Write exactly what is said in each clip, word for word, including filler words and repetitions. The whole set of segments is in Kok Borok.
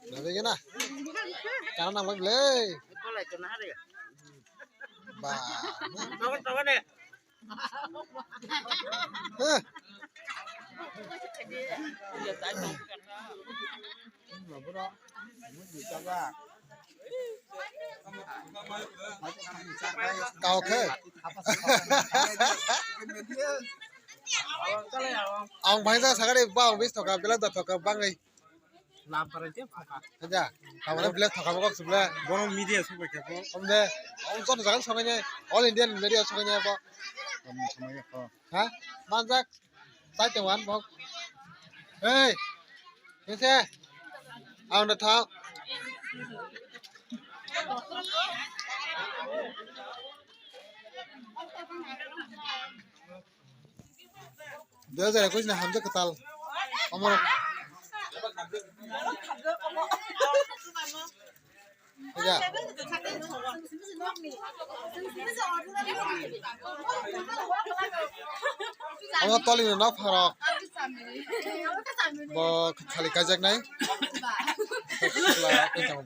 Nabe gana. Kana nang bai belai. Ba. Hah. Kau khe. Ang bhai ja sagari ba ang bis thoka bela da thoka bangai. Lam parai te thoka. Aja, kamara bela thoka ba kok subla. Bono media subai khe bo. Omde, om ton jagan songanya, all Indian media songanya bo. Om songanya ko. Ha? Manjak. Sai te wan bok. Hey. Kese. Ang na thang. Dua hajar ekush na hamjak kwtal. Omor. Aja. Amo toli no nok pharo. Bo khali kajak nai.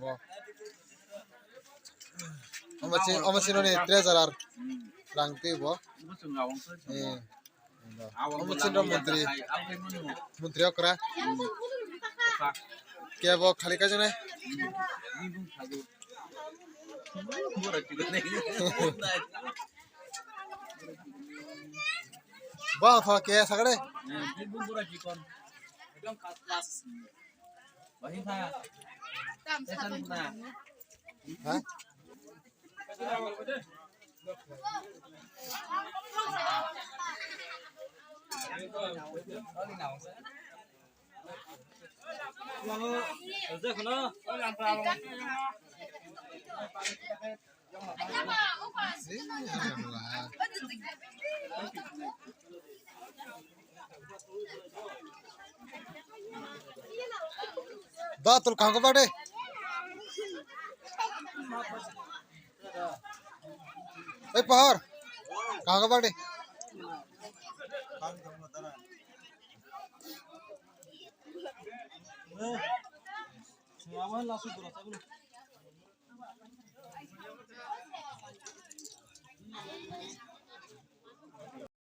Bo. Amo si, amo si noni treasurer rang twi bo. Eh. Omo chindro montri. Montri okra. Kebo khali kaisa nai. Ba tho ke sagre. Ha? Da tul kang ko bade. Ei pahar. Kang ko bade.